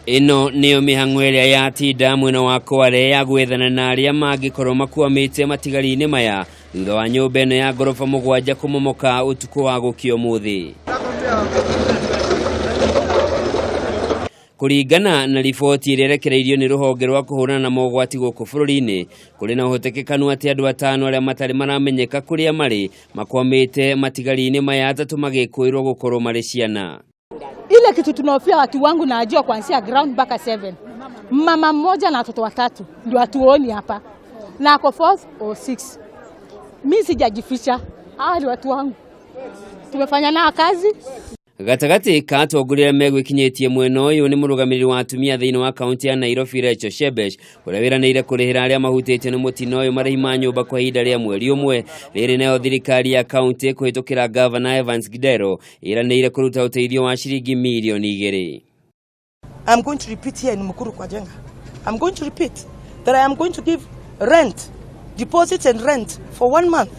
Ĩno nĩyo mĩhang'o ĩrĩa yatinda mwena wa Kwale ya gwethana na arĩa mangĩkorwo makwamĩte matigari-inĩ maya thutha wa nyũmba ĩno ya ngoroba 7 kũmomoka ũtukũ wa gũkĩa ũmũthĩ. Kũringana na riboti ĩrĩa ĩrekereirio nĩ rũhonge rwa kũhũrana na mogwati gũkũ bũrũri-inĩ, kũrĩ na ũhotekekanu atĩ andũ 5 arĩa matarĩ maramenyeka kũrĩa marĩ makwamĩte matigari-inĩ maya, 3 magĩkũĩrwo gũkorwo marĩ ciana. Ile kitu tunahofia watu wangu na ajua kuanzia ground mpaka 7. Mama mmoja na watoto 3 ndio hatuoni hapa. Na ako 4 or 6. Mimi sijajificha. Hawa ni watu wangu. Tumefanya nao kazi. Gatagatĩ ka atongoria arĩa megwĩkinyĩtie mwena ũyũ nĩ mũrũgamĩrĩri wa atumia thĩinĩ wa kaunti ya Nairobi Rachel Shebesh, ũrĩa wĩranĩire kũrĩhĩra arĩa mahutĩtio nĩ mũtino ũyũ marĩhi ma nyũmba kwa ihinda rĩa mweri ũmwe. Rĩrĩ nayo thirikari ya kaunti kũhĩtũkĩra Gavana Evans Kidero ĩranĩire kũruta ũteithio wa ciringi mirioni 2. I'm going to repeat here in Mukuru kwa Njenga. I'm going to repeat that I am going to give rent, deposits and rent for 1 month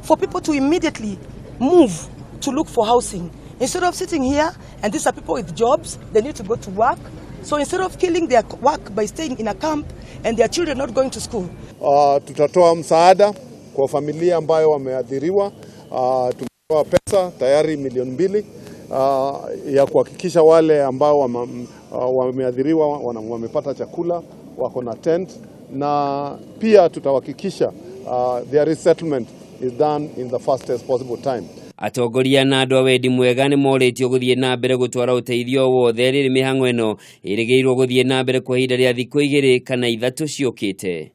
for people to immediately move to look for housing. Instead of sitting here, and these are people with jobs, they need to go to work. So instead of killing their work by staying in a camp and their children not going to school. Tutatoa msaada kwa familia ambayo wameathiriwa. Tumetoa pesa tayari milioni 2 ya kuhakikisha wale ambao wameathiriwa wamepata chakula, wako na tent, na pia tutahakikisha their resettlement is done in the fastest possible time. Atongoria na andũ a wendi mwega nĩ morĩtio gũthiĩ na mbere gũtwara ũteithio wothe rĩrĩ mĩhang'o ĩno ĩrĩgĩrĩirwo gũthiĩ na mbere kwa ihinda rĩa thikũ 2 kana 3 ciũkĩte.